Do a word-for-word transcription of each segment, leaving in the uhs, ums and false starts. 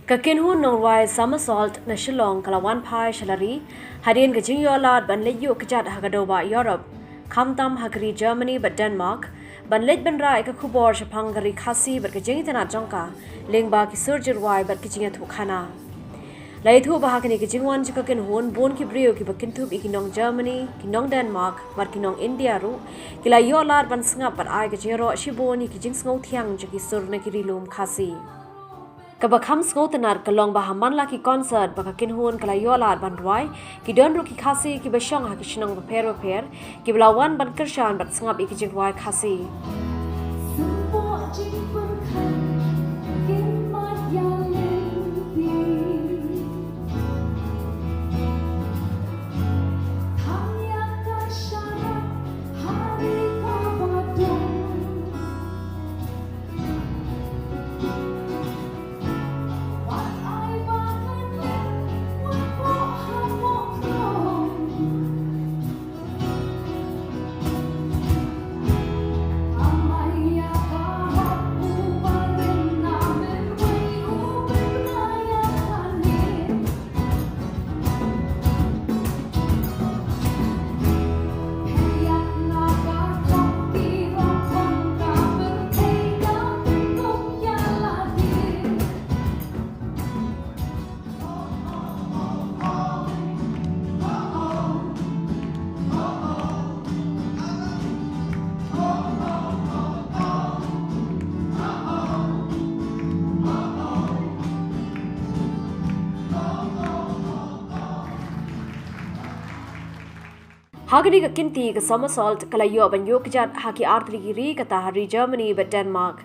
Ka kynhun nongrwai Somersault na Shillong ka la wan phai sha la ri hadien ka jingïoh lad ban leit ïuh kjat ha ka dewbah Europe, khamtam ha ka ri Germany bad Denmark, ban leit ban rah ïa ka khubor shaphang ka ri Khasi bad ka jingitynnad jong ka lyngba ki sur jingrwai bad ki jingïathuhkhana. La ïathuh ba ha kane ka jingwan jong ka kynhun, bun ki briew kiba kynthup ïa ki nong Germany, ki nong Denmark bad ki nong India ruh ki la ïoh lad ban sngap bad ai ka jingïaroh shibun ïa ki jingsngew thiang jong ki sur na ki ri lum Khasi. Kaba kham sngewtynnat ka long ba ha man la ki concert ba ka kynhun ka la ïoh lad ban rwai, ki don ruh ki Khasi kiba shong ha ki shnong bapher bapher kiba la wan ban kyrshan bad sngap ïa ki jingrwai Khasi. Ha kane ka kynti ka Somersault ka la ïoh ban ïuh kjat ha ki artylli ki ri, kata ha ri Germany bad Denmark.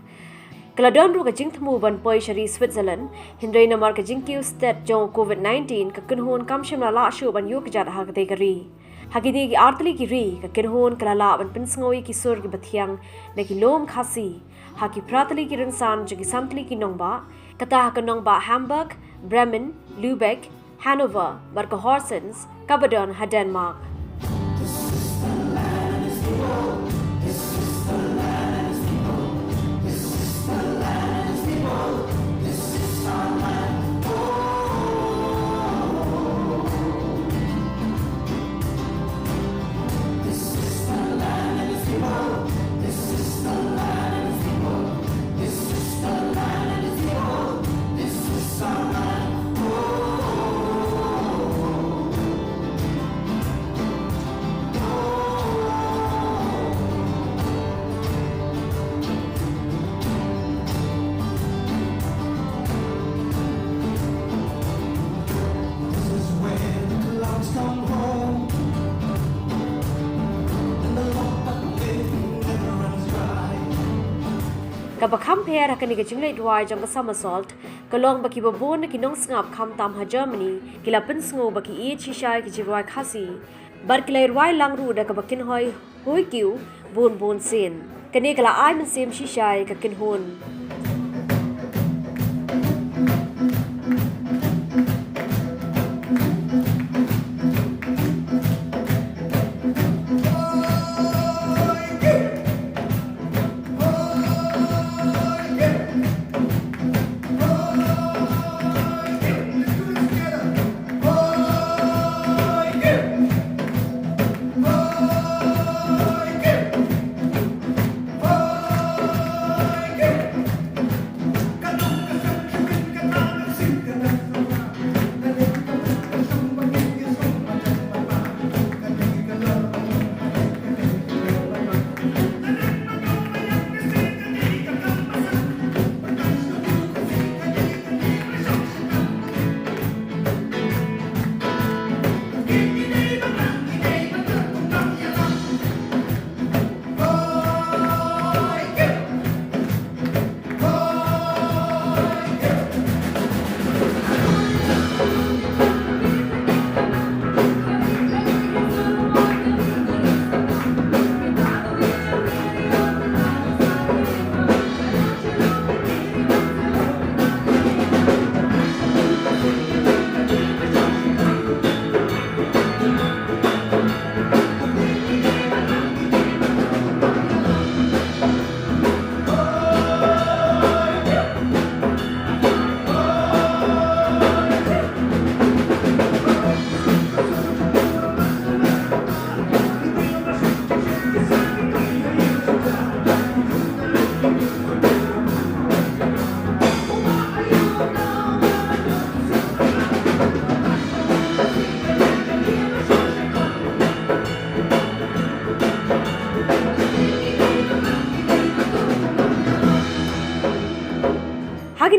Ka la don ruh ka jingthmu ban poi sha ri Switzerland, hynrei namar ka jingkiew stet jong u Covid nineteen, ka kynhun kam shym la lah shuh ban ïuh kjat ha katei ka ri. Ha kine ki artylli ki ri, ka kynhun ka la lah ban pynsngew ïa ki sur kiba thiang na ki lum Khasi ha ki phra tylli ki rynsan jong ki san tylli ki nongbah, kata ha ka nongbah Hamburg, Bremen, Lübeck, Hanover bad ka Horsens kaba don ha Denmark. Kaba kham pher ha kane ka jingleit rwai jong ka Somersault ka long ba kiba bun na ki nongsngap khamtam ha Germany ki la pynsngew ba ki ïeit shisha ïa ki jingrwai Khasi, bad ki la rwai lang ruh da kaba kynhoi Hoi Kiew bun bun sien. Kane ka la ai mynsiem shisha ïa ka kynhun.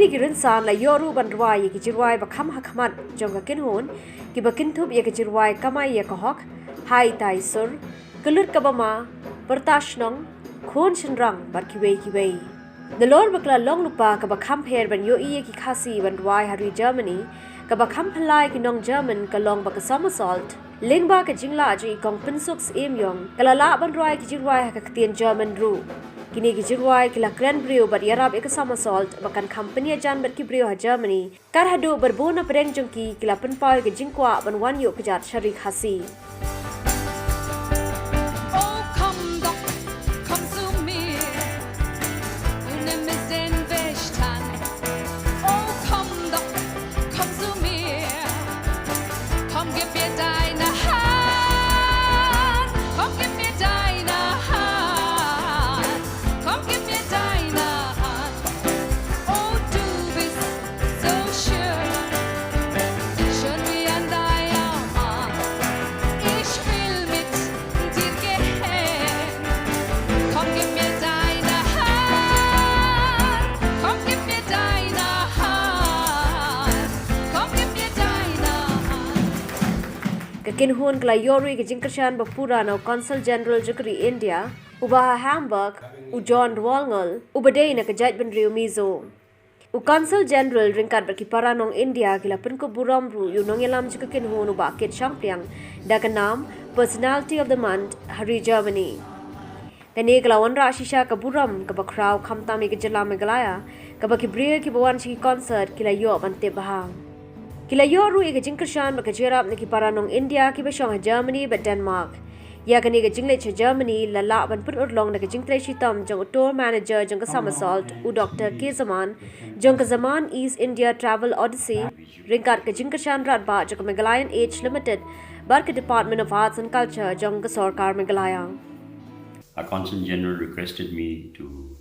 Ki rynsan la ïoh ruh ban rwai ïa ki jingrwai ba kham ha khmat jong ka kynhun, kiba kynthup ïa ka jingrwai Kamai ïa ka Hok, Hai Tai Sur, Ka Lut Kaba Ma, Pyrta Shnong, Khun Shynrang bad kiwei kiwei. Nalor ba ka la long lypa kaba kham pher ban ïohi ïa ki Khasi ban rwai ha ri Germany, kaba kham phylla ïa ki nong German ka long ba ka Sommersault, lyngba ka jinglah jong i Kong Pynsuk Syiemiong, ka la lah ban rwai ki jingrwai ha ka ktien German ruh. Kine ki jingrwai ki la kren briew bad ïarap ïa ka Sommersault ba kan kham pynïajan bad ki briew ha Germany, kat haduh ba bun na pdeng jong ki ki la pynpaw ïa ka jingkwah ban wan ïuh kjat sha ri Khasi. Oh, komm doch, komm zu mir. Du nimmst den Weg an. Oh, komm doch, komm zu mir. Komm, gib mir deine Hand. Komm, gib mir deine Hand. Komm, gib mir deine Hand. Oh, du bist so schön. Schön wie ein Diamant. Ich will mit dir gehen. Komm, gib mir deine Hand. Komm, gib mir deine Hand. Komm, gib mir deine Hand. Ka kynhun ka la ïoh ruh ïa ka jingkyrshan ba pura na u Consul General jong ka ri India, uba ha Hamburg, u John Dwalngal, uba dei na ka jaitbynriew Mizo. U Consul General ryngkat bad ki para nong India ki la pynkup burom ruh ïa u nongïalam jong ka kynhun u Bah Kit Shangpliang da ka nam Personality of the Month ha ri Germany. Kane ka la wanrah shisha ka burom kaba khraw khamtam ïa ka jylla Meghalaya, kaba ki briew kiba wan sha ki concert ki la ïoh ban tip bha. Ki la ïoh ruh ïa ka jingkyrshan bad ka jingïarap na ki para nong India kiba shong ha Germany bad Denmark. Ïa kane ka jingleit sha Germany la lah ban pynurlong da ka jingtrei shitom jong u tour manager jong ka Sommersault, u Doktor Kezaman, jong ka Zaman East India Travel Odyssey, ryngkat ka jingkyrshan radbah jong ka Meghalayan Age Limited bad ka Department of Arts and Culture jong ka Sorkar Meghalaya. Our Consul General requested me to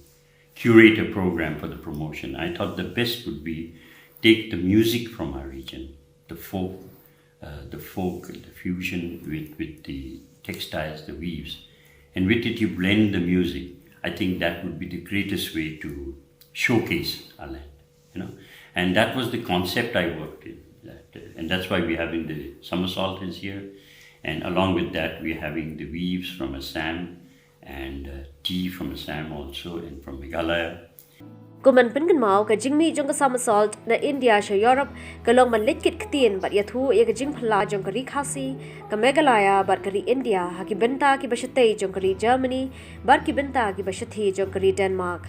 curate a program for the promotion. I thought the best would be take the music from our region, the folk, uh, the folk, the fusion with, with the textiles, the weaves, and with it you blend the music. I think that would be the greatest way to showcase our land, you know. And that was the concept I worked in. That, uh, and that's why we're having the Sommersault is here. And along with that, we're having the weaves from Assam and, uh, tea from Assam also and from Meghalaya. Kum ban pynkynmaw, ka jingmih jong ka Sommersault na India sha Europe ka long ban leit kit ktien bad ïathuh ïa ka jingphylla jong ka ri Khasi, ka Meghalaya bad ka ri India ha ki bynta kiba shatei jong ka ri Germany bad ki bynta kiba shathie jong ka ri Denmark.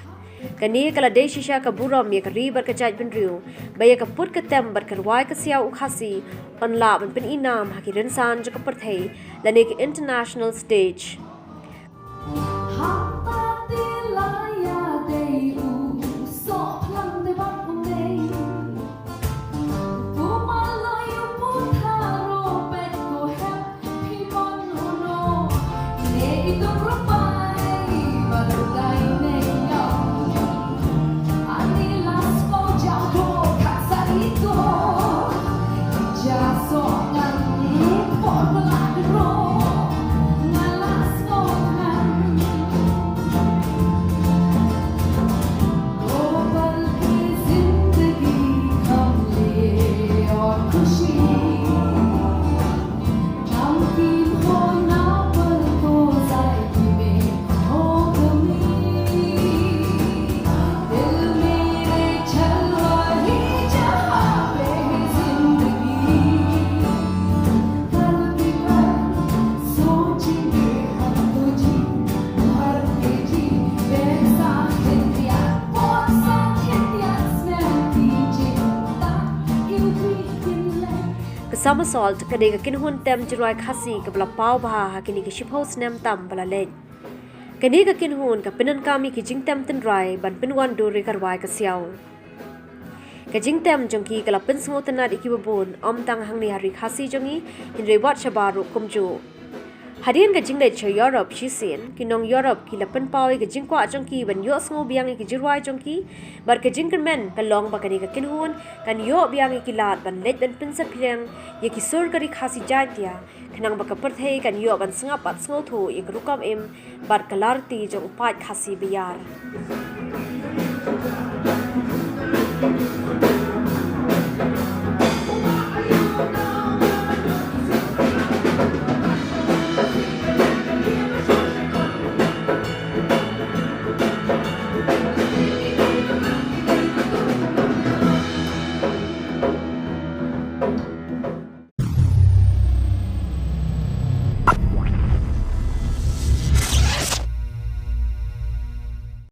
Kane ka la dei shisha ka burom ïa ka ri bad ka jaitbynriew ba ïa ka put ka tem bad ka rwai ka siaw u Khasi yn lah ban pyni nam ha ki rynsan jong ka pyrthei lane ki international stage. Ka Sommersault ka dei ka kynhun tem jingrwai Khasi kaba la paw bha ha kine ki shiphew snem tam ba la leit. Kane ka kynhun ka pyndonkam ïa ki jingtem tynrai ban pynwandur ïa ka rwai ka siaw. Ka jingtem jong ki ka la pynsngewtynnat ïa kiba bun, ym tang hangne ha ri Khasi jong ngi, hynrei wat shabar ruh kumjuh. Hadien ka jingleit sha Europe shisien, ki nong Europe ki la pynpaw ïa ka jingkwah jong ki ban ïohsngew biang ïa ki jingrwai jong ki, bad ka jingkyrmen ka long ba kane ka kynhun kan ïoh biang ïa ki lad ban leit ban pynsaphriang ïa ki sur ka ri Khasi Jaiñtia, khnang ba ka pyrthei kan ïoh ban sngap bad sngewthuh ïa ka rukom im bad ka larti jong u paid Khasi ba ïar.